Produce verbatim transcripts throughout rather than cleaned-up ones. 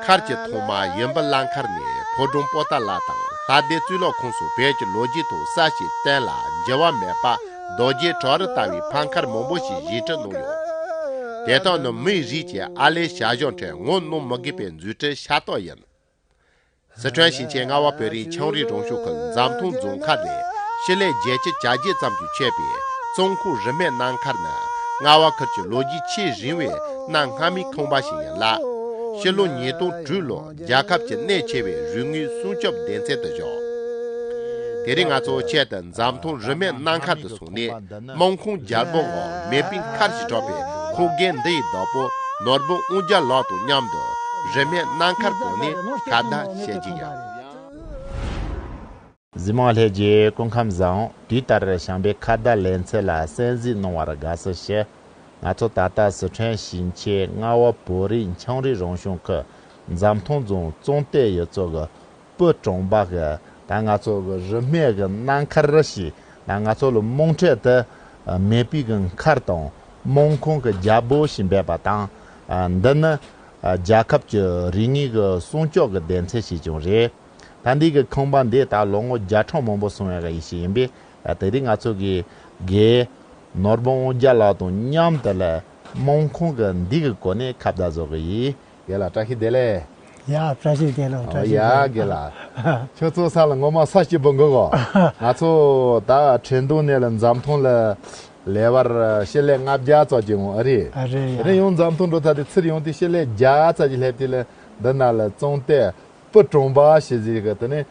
མཁར་གྱི་ཐོག་མ་ཡུམ་བུ་བླ་མཁར་ནས་ཕོ་བྲང་པོ་ཏཱ་ལ་དང་ལྷ་ལྡན་གཙུག་ལག་ཁང་སོགས་བོད་ཀྱི་ལོ་རྒྱུས་ཐོག་གསལ་ཞིང་བརྟན་ལ་འགྱུར་བ་མེད་པ་རྡོ་རྗེ་བྲག་རི་ལྟ་བུའི་ཕ་མཁར་མང་པོ་ཞིག་བཞེངས་སྐྲུན་གནང་ཡོད། དེ་དག་ནི་མིའི་རིགས་ཀྱི་ཨ་ལས་བྱ་གཞག་ཁྲོད་ངོ་གནོང་མི་དགོས་པའི་མཛུབ་ཁྲིད་ཤ་སྟག་ཡིན། སི་ཁྲོན་ཞིང་ཆེན་རྔ་བ་བོད་རིགས་ཆའང་རིགས་རང་སྐྱོང་ཁུལ་འཛམ་ཐང་རྫོང་མཁར་ནས་ཕྱི་ལོ་བརྒྱད་ཅུ་གྱ་བརྒྱད་ཙམ་གྱིས་མཆེད་པའི་ཙོང་ཁ་རིས་མེད་གནམ་མཁར་ནི་རྔ་བ་ཁུལ་གྱི་ལོ་རྒྱུས་ཆེས་རིང་བའི་གནའ་སྔ་མོའི་ཁང་པ་ཞིག་ཡིན་ལ། ཕྱི་ལོ་ཉིས་སྟོང་དྲུག་ལོར་རྒྱལ་ཁབ་ཀྱི་གནད་ཆེ་བའི་རིག་དངོས་སྲུང་སྐྱོབ་སྡེ་ཚན་དུ་བཞག་དེ་རིང་ང་ཚོ་ཆེད་དུ་འཛམ་ཐང་རིས་མེད་གནམ་མཁར་དུ་སོང་ནས། སྨན་ཁང་རྒྱལ་པོའི་ངང་མེ་སྤུངས་མཁར་ཞེས་གྲགས་པའི་ཁོག་རྒན་འདི་ཡི་བདག་པོ་ནོར་བུ་དབང་རྒྱལ་ལགས་དང་མཉམ་དུ་རིས་མེད་གནམ་མཁར་སྐོར་ནས་ཁ་བརྡ་བྱེད་ཀྱི་ཡིན། གཟིགས་མོ་ལྷན་རྒྱས་སྐུ་ཁམས་བཟང་། དུས་ལྟར་བྱམས་པའི་ཁ་བརྡ་ལེ་ཚན་ལ་གསན་གཟིགས་གནང་བར་དགའ་བསུ་ཞུ། ང་ཚོ་ད་ལྟ་སི་ཁྲོན་ཞིང་ཆེན་རྔ་བ་བོད་རིགས་ཆའང་རིགས་རང་སྐྱོང་ཁུལ་འཛམ་ཐང་རྫོང་ཙོང་ཏེ་ཡུལ་ཚོ་གི་སྤུ་གྲོང་པ་གི་ད་ང་ཚོ་གི་རིས་མེད་གི་གནམ་མཁར་ཞེས་ད་ང་ཚོ་ལ་དམངས་ཁྲོད་དུ་མེ་སྤུངས་གི་མཁར་དང་སྨན་ཁང་གི་རྒྱལ་པོ་ཞེས་འབོད་པ་དང་། འདི་ནི་རྒྱལ་ཁབ་ཀྱི་རིག་དངོས་ཀྱི་སྲུང་སྐྱོབ་ཀྱི་སྡེ་ཚན་ཞིག་ཀྱང་རེད། ད་འདི་གི་ཁང་པ་འདི་ད་ལོ་ངོ་བརྒྱ་ཕྲག་མང་པོ་སོང་བའི་ཡུལ་ཞིག་ཡིན་པས། དེ་རིང་ང་ཚོ་གི་རྒན་ནོར་བུ་དབང་རྒྱལ་ལགས་དང་མཉམ་དུ་ལ་སྨན་ཁང་གི་འདི་གི་སྐོར་ནས་ཁ་བརྡ་བཟོ་གི་ཡིན། རྒན་ལགས་བཀྲ་ཤིས་བདེ་ལེགས། ཡ་བཀྲ་ཤིས་བདེ་ལེགས། བཀྲ་ཨོ་ཡ་ཤིས་བདེ་རྒན་ལེགས། ལགས། ཁྱོད་ཚོ་ས་ལ་ངོ་མ་ས་སྐྱིད་པོ་འགོ་གོ། ང་ཚོ་ད་ཁྲེང་ཏུའུ་ནས་ལ་འཛམ་ཐང་ལ་ལེ་བར་ཕྱི་ལོ་ལྔ་བརྒྱ་ཙམ་གྱི་ངོ་ཨ་རེད། ཨ་རེད་ཡ། དེ་ནས་ཡང་འཛམ་ཐང་འགྲོ་ཚར་དུས་ཚུར་ཡོང་དུས་ཕྱི་ལོ་བརྒྱ་ཙམ་གྱི་སླེབས་དུས་ལ་འདི་ན་ལ་ཙོང་ཏེ་སྤུ་གྲོང་པ་ཞེས་ཟེར་གི་དེ་ནས་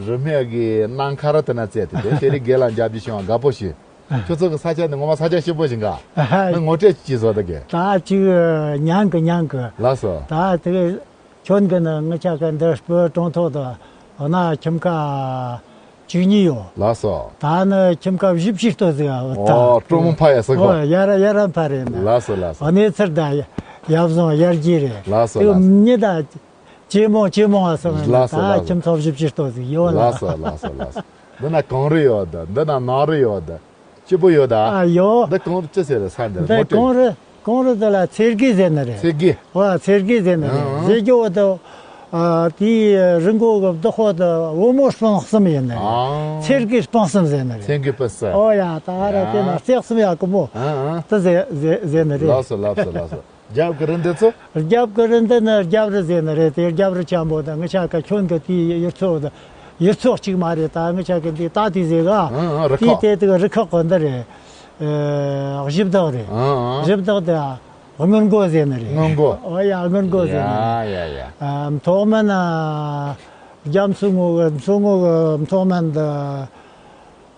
རིས་མེད་ཀྱི་གནམ་མཁར་དེ་ན་བཙལ་དུས་དེ་ཤེས་རིག་རྒན་ལགས་མཇལ་རྒྱུ་བྱུང་བ་དགའ་པོ་ཞིག་ཁྱོད་ཚོ་གི་ས་ཆ་འདི་ངོ་མ་ས་ཆ་སྐྱིད་པོ་ཞིག་ག་ནི་ངོ་སྤྲོད་ཅིག་བཟོ་ད་གི་ད་ཅིག་ཉན་གི་ཉན་གི་ལགས་སོ། ད་དེ་ཁྱོད་གི་ནི་ངི་ཆ་གི་འདི་སྤུ་གྲོང་ཐོག་ཏུ་འོ་ན་ཁྱིམ་ཁ་བཅུ་གཉིས་ཡོད། ལགས་སོ། ད་ནི་ཁྱིམ་ཁ་བཞི་བཅུ་ལྟོ་ཟིག་ཨོ་ད་ཀྲོ་མོ་ཕ་ཡ་ས་གོ་ཨོ་ཡ་ར་ཡ་ར་ཕ་རེད་ན། ལགས་སོ་ལགས་སོ། ཨ་ནི་ཚུར་ད་ཡབ་བཟང་ཡར་རྒྱས་རེད། ལགས་སོ་དེ་ལགས་སོ། གཉིས་ད་ཇེ་མང་ཇེ་མང་ཨ་སོང་ལགས་སོ་ད་ལགས་སོ། ཁྱིམ་ཚང་བཞི་བཅུ་ལྟོ་ཟིག་ཡོད་ལ། ལགས་སོ་ལགས་སོ་ལགས་སོ། འདི་ན་གངས་རི་ཡོད་ད། འདི་ན་ནགས་རི་ཡོད་ད། སྐྱིད་པོ་ཡོད་ད། ཨ་ཡོད། འདི་གངས་རི་ཅི་ཟེར་རེད་ས་འདི་འདི་ངོ་སྤྲོད། གངས་རི་གངས་རི་འདི་ལ་ཚེར་གི་ཟེར་ནི་རེད། ཚེར་གི་ཨོ་ཚེར་གི་ཟེར་ནི་རེད། ཨང་ཟེར་རྒྱུ་བོ་དུ་ཨ་དེའི་རི་མགོ་གི་བདག་པོ་དུ་བུ་མོ་སྤུན་གསུམ་ཡིན་ནི་རེད། ཨང་ཚེར་གི་སྤུན་གསུམ་ཟེར་ནི་རེད། ཚེར་གི་སྤུན་གསུམ། ཨོ་ཡ་ད་ར་དེ་ན་ཡ་རྩེ་གསུམ་ཡ་ཀུ་མོ་ཨང་ཨང་དུ་ཟེར་ཟེར་ཟེར་ནི་རེད། ལགས་སོ་ལགས་སོ་ལགས་སོ། རྒྱབ་ཀྱི་རི་འདི་ཚོ། རྒྱབ་ཀྱི་རི་འདི་ནི་རྒྱབ་རི་ཟེར་ནི་རེད་དེ་རྒྱབ་རི་ཆེན་པོ་དང་ངི་ཆ་ག་ཁྱོན་གི་དེའི་ཡུལ་ཚོ་དང་ཡུལ་ཚོ་གཅིག་མ་རེད་ད་ངི་ཆ་གི་འདི་ད་དེ་ཟེར་ག་ཨང་ཨང་རི་དེའི་ཁ། དེ་དེ་གི་རི་ཁག་གི་འདི་རེད། ཨ་གཞི་བདག་རེད། ཨང་ཨང་གཞི་བདག་དེ་སྔོན་མགོ་ཟེར་ནི་རེད། སྔོན་མགོ། ཨོ་ཡ་སྔོན་མགོ་ཟེར་ནི་ཡ་རེད། ཡ་ཡ། ཨ་མཐོ་དམན་ཨ་རྒྱ་མཚོ་སྔོན་གི་མཚོ་སྔོན་གི་མཐོ་དམན་དུ།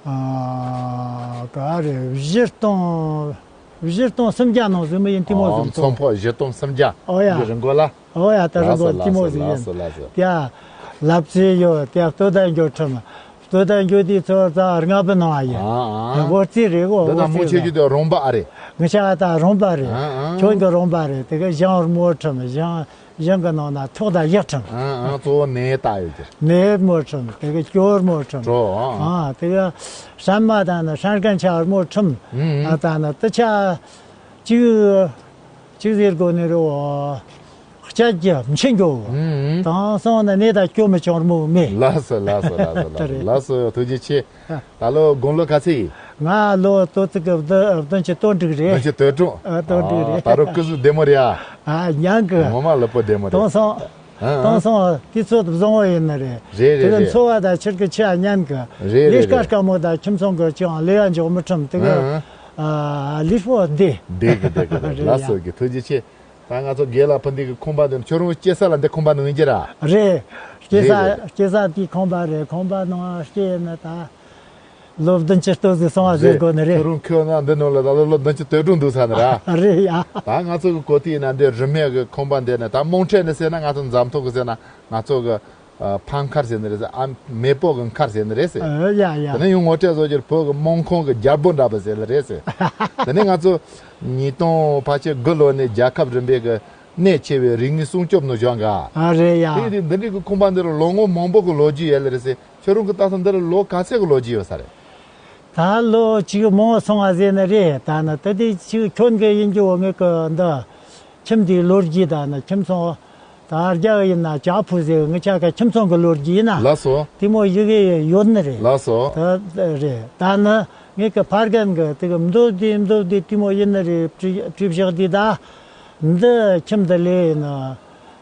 ཨ་ག་རེ་བཞི་སྟོང་། བཞི་སྟོང་སུམ་བརྒྱ་ནང་ཟིག་མི་ཡིན་ཏི་མོ་ཨོ་ཟིག་མཚོ་ཕོ་བཞི་སྟོང་སུམ་བརྒྱ། ཨོ་ཡ། གི་རི་མགོ་ལ། ཨོ་ཡ་ད་རི་ལགས་སོ་མགོ་ཏི་མོ་ལགས་སོ་ཟིག་ཡིན། ལགས་སོ། ཡ། ལབ་ཙེ་ཡོད་དེ་སྟོད་ཟླ་འགྱོ་ཁྲིམས། སྟོད་ཟླ་འགྱོ་དུས་ཚོ་རྩ་ལྔ་པའི་ནང་ཡིན། ཨ་ཨ། སྒོ་རྩིས་རེད་གོ། འདི་ན་སྒོ་མུ་རྩིས་ཆེ་རེད། རྒྱུ་དེ་རོང་པ་ཨ་རེད། ངི་ཆ་ད་རོང་པ་རེད། ཨ་ཨ། ཁྱོད་ཀྱི་རོང་པ་རེད་དེ་ག་ཞང་རི་མོ་ཁྲིམས་ཞང་། གཞན་གྱི་ནང་ན་ཐོག་དང་གཡག་ཁྲིམས། ཨང་ཨང་གཙོ་བོ་ནས་ལྟ་ཡོད་ཀྱི། ནས་མོ་ཁྲིམས་དེ་གི་སྐྱོར་མོ་ཁྲིམས། གྲོ་ཨང་། ཨ་དེ་གི་སྲན་མ་དང་ནི་སྲན་རྒན་ཆ་མོ་ཁྲིམས། ཨང་ཨང་། ཨ་ད་ནི་དེ་ཆ་གཅིག་གཅིག་ཟེར་དགོས་ནི་རེད་བ། ལྕགས་ཀྱི་མཆིན་འགྱོ། ཨང་ཨང་། དང་སང་ནི་ནས་ད་སྐྱོ་མི་ཆུང་མོ་མེད། ལགས་སོ་ལགས་སོ་ལགས་སོ་ལགས་སོ་ལགས་སོ་ཐུགས་རྗེ་ཆེ། ད་ལོ་དགུང་ལོ་ག་ཚོད་ཡིན། ང་ལོ་ཏོ་ཙི་གི་བདུན་བདུན་ཅུ་དོན་དྲུག་རེད། བདུན་ཅུ་དོན་དྲུག་ཨ་དོན་དྲུག་རེད། ད་རུང་སྐུ་གཟུགས་བདེ་མོ་རེད་ཨ། ཨ་ཉང་གི་ངོ་མ་ལོ་པོ་བདེ་མོ་རེད། དེང་སང་ཨ་ཨ། དེང་སང་དུས་ཚོད་བཟང་བོ་ཡིན་ནི་རེད། རེད་རེད་དེ་གི་རེད། འཚོ་བ་དང་ཕྱིར་གི་ཆེ་ཨ་ཉན་གི་རེད་རེད་ལས་ཀ་རེད། དཀའ་མོ་དང་ཁྱིམ་ཚང་གི་ཅང་ལས་ཡ་འཇོག་མི་ཁྲིམས་དེ་གི་ཨ་ཨ། ཨ་ལུས་པོ་བདེ། བདེ་གི་བདེ་གི་རེད། རེད་ལགས་ཡ། སོ་གི་ཐུགས་རྗེ་ཆེ། ད་ང་ཚོ་རྒན་ལགས་ཕུ་འདི་གི་ཁང་པ་འདི་ཁྱོད་རང་སྐྱེ་ས་ལ་འདི་ཁང་པ་ནང་ཡིན་གྱི་ར། རེད། སྐྱེ་ས་རེད་རེད། སྐྱེ་ས་དེའི་ཁང་པ་རེད། ཁང་པ་ནང་སྐྱེ་ཡིན་ན་ད། ལོ་བདུན་ཅུ་ལྟོ་ཟིག་སོང་བ་ཟེར་རེད། དགོས་ནི་རེད། ཁྱོད་རང་ཁྱོད་ན་འདི་ནང་ལ་ད་ལོ་ལོ་བདུན་ཅུ་དོན་དྲུག་འདུག་ས་ནི་ར། རེད་ཡ། ད་ང་ཚོ་གི་གོ་ཐིག་ཡིན་ན་འདི་རིས་མེད་གི་ཁང་པ་འདི་ནི་ད་རྨོངས་ཁྲེལ་ནི་ཟེར་ན་ང་ཚོ་འཛམ་ཐང་གི་ཟེར་ན་ང་ཚོ་གི་ཨ་ཕ་མཁར་ཟེར་ནི་རེད་ཟེར། ཨ་མེས་པོ་གི་མཁར་ཟེར་ནི་རེད་ཟེར། ཨ་ཡ་ཡ། དེ་ནས་ཡང་ངོ་སྤྲོད་བཟོ་རྒྱུར་བོད་ཀྱི་སྨན་ཁང་གི་རྒྱལ་པོ་འདྲ་པོ་ཟེར་ནི་རེད་ཟེར། དེ་ནས་ང་ཚོ་ཉིས་སྟོང་ཕལ་ཆེར་དགུ་ལོ་ནས་རྒྱལ་ཁབ་རིམ་པའི་གི་གནད་ཆེ་བའི་རིག་དངོས་སྲུང་སྐྱོབ་ནང་བཞག་ག་ཨ་རེད་ཡ། དེ་དེ་འདི་འདྲའི་གི་ཁང་པ་འདི་རུ་ལོ་ངོ་མང་པོ་གི་ལོ་རྒྱུས་ཡོད་ལེ་རེད་ཟེར། ཁྱོད་རང་གི་ལྟ་ས་འདི་རུ་ལོ་ག་ཚད་གི་ལོ་རྒྱུས་ཡོད་ས་རེད། ད་ལོ་གཅིག་མང་སོང་བ་ཟེར་ནི་རེད། ད་ནི་དེ་དེ་གཅིག་ཁྱོད་གི་ཡིན་རྒྱུ་བོ་ངེད་གི་འདི་ཁྱིམ་འདིའི་ལོ་རྒྱུས་ད་ནི་ཁྱིམ་ཚང་། ད་རྒྱ་ཡིན་ན་ཅ་ཕུ་ཟེར་ངི་ཆ་ག་ཁྱིམ་ཚང་གི་ལོ་རྒྱུས་ཡིན་ན། ལགས་སོ། དེ་མོ་ཡི་གེ་ཡོད་ནི་རེད། ལགས་སོ། ད་རེད། ད་ནི་ངེད་ཀྱི་ཕ་རྒན་གི་དེ་གི་མདོ་དེ་མདོ་དེ་དེ་མོ་ཡིན་ནི་རེད། བྲིས་བྲིས་བཞག་དེ་ད་འདི་ཁྱིམ་དུ་ལས་ཡིན་ན།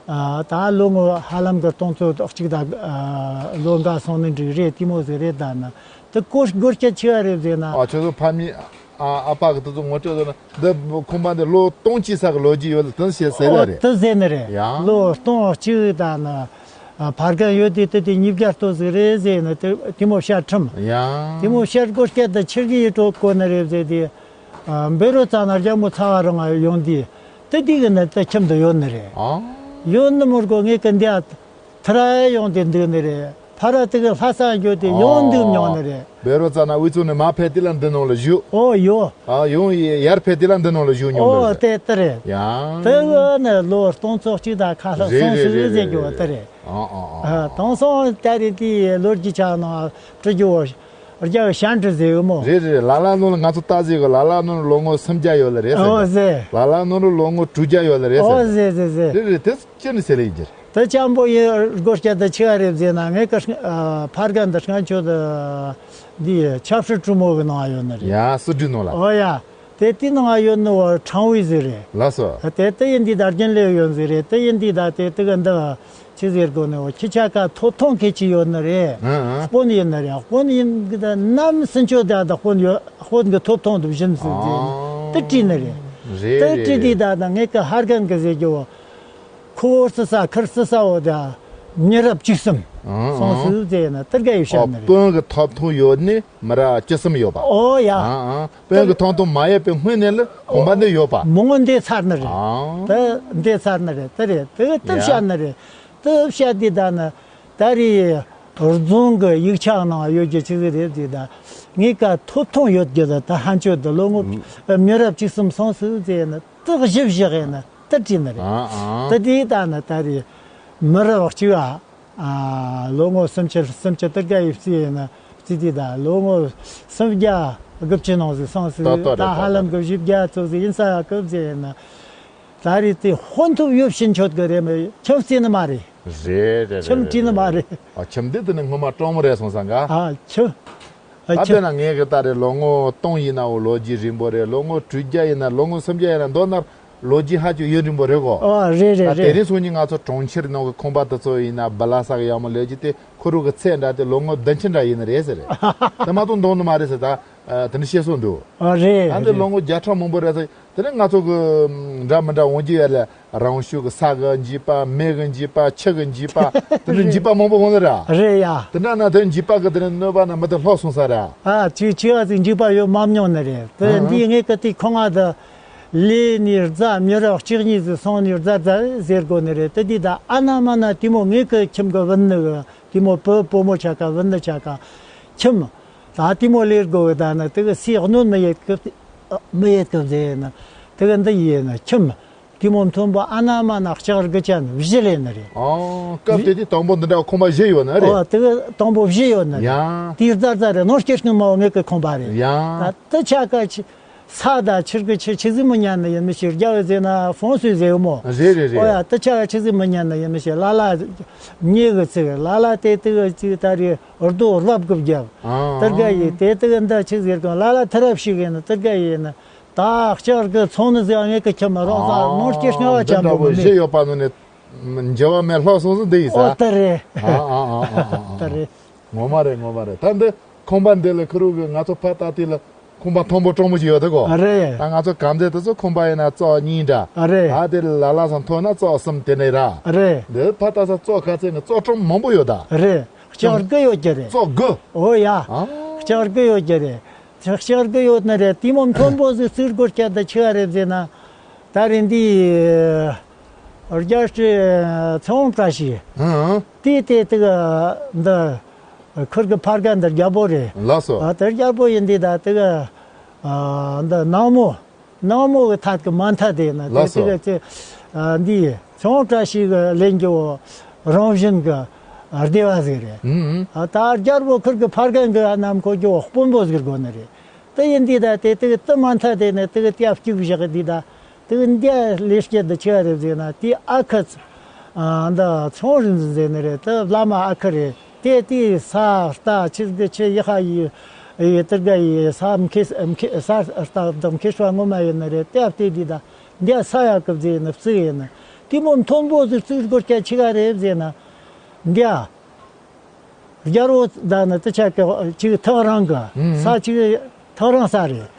ཨ། ད་ལོ་ངོ་ཧ་ལམ་གི་སྟོང་ཚོ་གཅིག་དང་། ཨ། ལོ་འགའ་སོང་ནི་འགྲིག་རེད། དེ་མོ་ཟིག་རེད། ད་ནི་དེ་སྒོར་སྒོར་སྐད་ཆེ་བ་རེད་ཟེར་ན། ཨ། ཁྱོད་ཚོ་ཕ་མི། ཨ། ཨ་ཕ་གི་དེ་ཚོ་ངོ་སྤྲོད་ཟེར་ན། འདི་ཁང་པ་འདི་ལོ་སྟོང་གཅིག་ཙམ་གི་ལོ་རྒྱུས་ཡོད་ལ་དེ་ཟེར་ཟེར་ཨོ་བ་རེད། དེ་ཟེར་ནི་རེད། ཡ། ལོ་སྟོང་གཅིག་ད་ནི། ཨ། ཕ་རྒན་ཡོད་དེ་དེ་དེ་ཉིས་བརྒྱ་ལྟོ་ཟིག་རེད་ཟེར་ནི་དེ་དེ་མོ་བཤད་ཁྲིམས། ཡ། དེ་མོ་བཤད་སྒོར་སྐད་དེ་ཆེར་གི་ཡི་གྲོགས་གོ་ནི་རེད་ཟེར་དེ། ཨ། འབད་རོ་ཙ་ན་རྒྱ་མོ་ཚ་བ་རང་ཡོང་དེ་དེ་དེ་གི་ནི་དེ་ཁྱིམ་དུ་ཡོད་ནི་རེད། ཨ། ཡོད་ནི་མོར་གོ་ངེད་ཀྱི་འདི་ཨ། ཐ་ར་ཡོང་དེ་འདུག་ནི་རེད། ཕ་ར་དེ་གི་ལྷ་ས་འགྱོ་དེ་ཡོང་འདུག་མྱོང་ནི་རེད། འབད་རོ་ཙ་ན་དབུས་གཙང་ནས་མར་ཕེབས་དེ་ལ་འདི་ནང་ལ་བཞུགས། ཨོ་ཡོ། ཨ། ཡོང་ཡར་ཕེབས་དེ་ལ་འདི་ནང་ལ་བཞུགས་མྱོང་ནི་ཨོ་རེད། དེ་དེ་རེད། ཡ། དེ་གི་ནི་ལོ་སྟོང་ཚོ་གཅིག་དང་ཁ་ལྷག་རེད་སོང་རེད་ཟིག་རེད་ཟེར་རེད་རྒྱུ་བ་རེད། དེ་རེད། ཨ་ཨ་ཨ། ཨ། དེང་སང་ད་རེས་དེའི་ལོ་རྒྱུས་ཆགས་ནང་བྲི་རྒྱུ་བོ། རྒྱ་གི་ཤན་ཀྲི་ཟེར་གི་མོ། རེད་རེད། ལ་ལ་ནོར་ང་ཚོ་ལྟ་ཟེར་གི་ལ་ལ་ནོར་ལོ་ངོ་སུམ་བརྒྱ་ཡོད་ལ་རེད་ཟེར། ཨོ་གི་ཟེར། ལ་ལ་ནོར་ལོ་ངོ་དྲུག་བརྒྱ་ཡོད་ལ་རེད་ཟེར། ཨོ་གི་ཟེར་ཟེར་ཟེར། རེད་རེད། དེ་ཅི་ནས་ཟེར་ལེ་ཡིན་གྱི་རེད། དེ་ཅང་པོ་ཡིན། སྒོར་སྐྱ་དེ་ཆེ་བ་རེད་ཟེར་ན་ངས་ཀི། ཨ། ཕར་ག་འདི་སྔ་ཆོ་དེ་འདི་ཆབ་སྲིད་གྲོས་མོལ་གི་ནང་ཡོད་ནི་རེད། ཡ། སྲིད་གྲོས་ནང་ལ། ཨོ་ཡ། དེ་དེའི་ནང་ཡོད་ནི་བ་ཁྲང་ཝེ་ཟིག་རེད། ལགས་སོ། དེ་དེ་ཡིན་དུས་ད་རྒྱུན་ལས་ཡོད་ཟིག་རེད། དེ་ཡིན་དུས་ད་དེ་དེ་གི་འདི་ཆི་ཟེར་དགོས་ནི་བ། ཁྱི་ཆ་ཀ་ཐོབ་ཐང་གལ་ཆེ་ཡོད་ནི་རེད། ཨང་ཨང་། དཔོན་ཡིན་ནི་རེད། དཔོན་ཡིན་གི་ད་ནམ་སྲིན་ཆོད་ད་ད་དཔོན་ཡོད། དཔོན་གི་ཐོབ་ཐང་དུ་བཞིན་ཟིག་ཟེར་ནི་དེ་བྲིས་ནི་རེད། རེད་དེ་བྲིས་དུས་ད་ད་ངས་ཀི་ཧར་གན་གི་ཟེར་རྒྱུ་བ། ཁོ་བོ་སི་ས་ཁིར་སི་ས་འོ་ད་མི་རབས་བཅུ་གསུམ་སོང་ཟིག་ཟེར་ན་དེ་ག་ཡི་ཤར་ནི་རེད། དཔོན་གི་ཐོབ་ཐང་ཡོད་ནི་མི་རབས་བཅུ་གསུམ་ཡོད་པ། ཨོ་ཡ། ཨང་ཨང་། དཔོན་གྱི་ཐོབ་ཐང་མ་ཡོད་པའི་སྔོན་ནས་ལ་གོམ་པ་འདི་ཡོད་པ། མི་ངོ་འདི་ཚར་ནི་རེད། ཨང་། དེ་འདི་ཚར་ནི་རེད། དེ་རེད། དེ་དེ་ཡ། བཤད་ནི་རེད། དེ་བཤད་དེ་ད་ནི་ད་རེས་རྫོང་གི་ཡིག་ཆ་ནང་ཡོད་རྒྱུ་ཆི་ཟིག་རེད་དེ། ད་ངེད་ཀ་ཐོབ་ཐང་ཡོད་རྒྱུ་ད་ད་ཧན་ཆོད་དུ་ལོ་ངོ་མི་རབས་བཅུ་གསུམ་སོང་ཟིག་ཟེར་ནི་དེ་གཞི་བཞག་ཡིན་ནི་དེ་བྲིས་ནི་རེད། ཨང་ཨང་། དེ་དེ་ད་ནི་ད་རེས་མི་རབས་གཅིག་ཨ། ཨ། ལོ་ངོ་སུམ་ཅུ་སུམ་ཅུ་དེ་ག་ཡི་རྩིས་ཡིན་ན་རྩིས་དེ་ད་ལོ་ངོ་སུམ་བརྒྱ་དགུ་བཅུ་ནང་ཟིག་སོང་ཟིག་ད་ལྟ་རེད། ད་ཧ་ལམ་གི་བཞི་བརྒྱ་ཙམ་ཟིག་ཡིན་ས་ཡ་གི་ཟིག་ཡིན་ན། ད་རེས་དེ་དཔོན་ཐོབ་ཡོད་ཕྱིན་ཆོད་གི་རེད་མོད་ཁྱིམ་རྩིས་ནི་མ་རེད། རེད་རེད། ཁྱིམ་རེད་བྲིས་ནི་རེད་མ་རེད། རེད། ཨ། ཁྱིམ་འདི་དེ་ནི་སྔོན་མ་གྲོང་མོ་རེད་སོང་ས་འགའ། ཨ། ཁྱིམ། ཨ། ད་ཁྱིམ། དཔེར་ན་ངས་གི་ད་རེས་ལོ་ངོ་སྟོང་ཡིན་ནའོ་ལོ་རྒྱུས་རིང་པོ་རེད། ལོ་ངོ་དྲུག་བརྒྱ་ཡིན་ན་ལོ་ངོ་སུམ་བརྒྱ་ཡིན་ན་མདོར་ན། ལོ་རྒྱུས་ཧ་ཅང་ཡུན་རིང་པོ་རེད་གོ། ཨ། རེད་རེད་རེད། ད་དེ་རིང་སང་ཉིན་ང་ཚོ་གྲོང་ཁྱེར་ནང་གི་ཁང་པ་དེ་ཚོ་ཡིན་ན་བི་ལ་ས་གི་ཡག་མོ་ལས་ཀྱི་དེ་ཁོ་རང་གི་ཚད་འདྲ་དེ་ལོ་ངོ་བདུན་ཅུ་འདྲ་ཡིན་ནི་རེད་ཟེར། དེ་མ་གཏོགས་འདང་ནི་མ་རེད་ཟེར། ད་དེ་འདྲ་བཤད་སྲོལ་འདུག། ཨ། རེད། ད་འདི་རེད། ལོ་ངོ་བརྒྱ་ཕྲག་མང་པོ་རེད་ཟེར། དེ་ནས་ང་ཚོ་གི་འདྲ་མི་འདྲ་འོང་རྒྱུ་ཡོད་ལ། རང་ཤུགས་ཀྱི་ས་གི་འཇིགས་པ། མེ་གི་འཇིགས་པ། ཆུ་གི་འཇིགས་པ། དེ་འདྲ་འཇིགས་པ་མང་པོ་འོང་ནི་ར། རེད་ཡ། དེ་འདྲ་ན་དེ་འཇིགས་པ་གི་དེ་ནས་གནོད་པ་ན་མི་དེ་ལྷོག་སོང་ས་ར། ཨ། ཅིག་ཅིག་ཨ་ཅིག་འཇིགས་པ་ཡོད་མ་མྱོང་ནི་རེད། དེ་ཨ། འདི་ངས་གི་དེ་ཁོ་ང་དེ་ལས་ནི་རྫ་མི་རབས་གཅིག་གཉིས་ཟིག་སོང་ནི་རྫ་རྫ་ཟེར་དགོས་ནི་རེད། དེ་འདི་ད་ཨ་ན་མ་ན་དེ་མོ་ངས་གི་ཁྱིམ་གི་བུད་ནི་གི་དེ་མོ་བུ་བུ་མོ་ཆ་ག་བུད་ནི་ཆ་ག་ཁྱིམ། ད་དེ་མོ་ལས་དགོས་གི་ད་ནི་དེ་གི་སའི་གནོད་མི་ཡེད་གི། མི་ཡེད་གི་ཟེར་ནི་དེ་གི་འདི་ཡིན་ནི་ཁྱིམ། དེ་མོ་མཐོན་པོ་ཨ་ན་མ་ན་ལྕགས་རི་ཅན་བཞི་ལས་ནི་རེད། ཨང་། སྐབས་དེ་དུས་དང་པོ་འདི་འདྲ་ཁང་པ་བཞི་ཡོད་ནི་རེད། ཨོ། དེ་གི་དང་པོ་བཞི་ཡོད་ནི་རེད། ཡང་། དེའི་རྩ་རྩ་རེད། ནོར་སྐྱེ་སྔོན་མ་ངེད་ཀྱི་ཁང་པ་རེད། ཡང་། ད་དེ་ཆ་ཀ་ཆི་ས་དང་ཆུ་གི་ཆི་ཆི་ཟིག་མི་ཉན་ནི་ཡིན་མི་ཤེས། རྒྱ་བོད་ཟེར་ན་ཧྥོང་སུའི་ཟེར་མོ། རེད་རེད་རེད། ཨོ་ཡ། དེ་ཆ་ཀ་ཆི་ཟིག་མི་ཉན་ནི་ཡིན་མི་ཤེས། ལ་ལ་ཉེ་གི་ཚིག་ལ་ལ་དེ་དེ་གི་ཅིག་ད་རེད། རྡོ་རླབས་གི་བརྒྱབ། ཨང་། དེ་ག་ཡིན། དེ་དེ་གི་འདི་ཆི་ཟེར་གི་ལ་ལ་ཐི་རབས་ཤིག་ཡིན་ནི་དེ་ག་ཡིན་ནི། ད་ལྕགས་རི་ཚོང་ནི་ཟེར་ངེད་ཀྱི་ཁྱིམ་རོགས་ས་ནོར་སྐྱེ་སྔ་བ་འདི་ཅན་འདྲ་པོ་པོ་མི་བཞི་མེད། ཡོད་པ་ནི་ནི་འགྱུར་བ་མེད་ལྷོག་སོང་ཟིག་འདི་ཡིན་ས། ཨོ་དེ་རེད། ཨ་ཨ་ཨ་ཨ་ཨ། དེ་རེད། ངོ་མ་རེད། ངོ་མ་རེད། ད་འདི་ཁང་པ་འདི་ལ་ཁུ་རུ་གི་ང་ཚོ་ཕ་ད་ལྟའི་ལ་ཁང་པ་མཐོན་པོ་དྲང་པོ་ཞིག་ཡོད་དེ་གོ། ཨ་རེད། ད་ང་ཚོ་གམ་རྫས་དེ་ཚོ་ཁང་པ་ཡིན་ན་ཙོག་གཉིས་འདྲ། ཨ་རེད། ད་དེ་ལ་ལ་ས་མཐོ་ན་ཙོག་གསུམ་དེ་ནས་ར། ཨ་རེད། འདི་ཕ་ད་ས་ཙོག་ཁ་ཚེ་ནི་ཙོག་དྲང་མང་པོ་ཡོད་ད། ཨ་རེད། ལྕགས་རི་ཡོད་ཀྱི་རེད། ཙོག་དགུ། ཨོ་ཡ། ཨ། ལྕགས་རི་ཡོད་ཀྱི་རེད། ལྕགས་རི་ཡོད་ནི་རེད། དེ་མོ་མཐོན་པོ་ཟིག་བརྩིགས་དགོས་སྐད་དུ་ཆེ་བ་རེད་ཟེར་ན། ད་རེད་འདི་རྒྱལ་སྲས་ཚེ་དབང་བཀྲ་ཤིས། ཨང་། དེ་དེ་དེ་གི་འདི་ཁུར་གི་ཕར་ག་འདི་རྒྱལ་པོ་རེད། ལགས་སོ། ཨ། དེ་རྒྱལ་པོ་ཡིན་དེ་ད་དེ་གི་ཨ་འདི་ནག་མོ། ནག་མོ་གི་ཐད་ཀྱི་མ་མཐའ་དེ་ན་དེ་ལགས་སོ། དེ་གི་ཚེ་ཨ་འདི་ཚེ་དབང་བཀྲ་ཤིས་གི་ལེན་རྒྱུ་རང་བཞིན་གི་སྡེ་བ་ཟིག་རེད། ཨང་། ཨ། ད་རྒྱལ་པོ་ཁུར་གི་ཕར་ག་གི་ཨ་ནམ་ཁོ་རྒྱུ་དཔོན་པོ་ཟིག་དགོས་ནི་རེད། དེ་ཡིན་དུས་ད་དེ་དེ་དེ་མ་མཐའ་དེ་ནས་དེ་གི་ཏེ་བཅུག་བཞག་དུས་ད་དེ་གི་འདི་ལས་སྐྱེ་དུ་ཆེ་བ་རེད་ཟེར་ན་དེ་ཨ་ཁུ་ཚ་ ཨ་འདི་ཚོང་རིན་ཟེར་ནི་རེད། དེ་བླ་མ་ཨ་ཁུ་རེད། དེ་དེའི་ས་རྟ་ཆིག་དེ་ཆེ་ཡི་ཧ་ཡི་ཡི་དེར་ག་ཡི་ས་མཁས་མཁས་ས་རྟ་བདག་མཁས་ཤོ་ངོ་མ་ཡིན་ནི་རེད། དེ་བལྟས་དུས་ད་འདི་ས་ཡ་གི་བཟས་ནི་བཙུགས་ཡིན་ནི། དེ་མོ་མཐོན་པོ་ཟིག་བཙུགས་དགོས་སྐད་ཆི་ག་རེད་ཟེར་ན། འདི་རྒྱལ་པོ་ད་ནི་དེ་ཆ་གི་ཅིག་ཐག་རིང་གི་ས་ཅིག་ཐག་རིང་ས་རེད།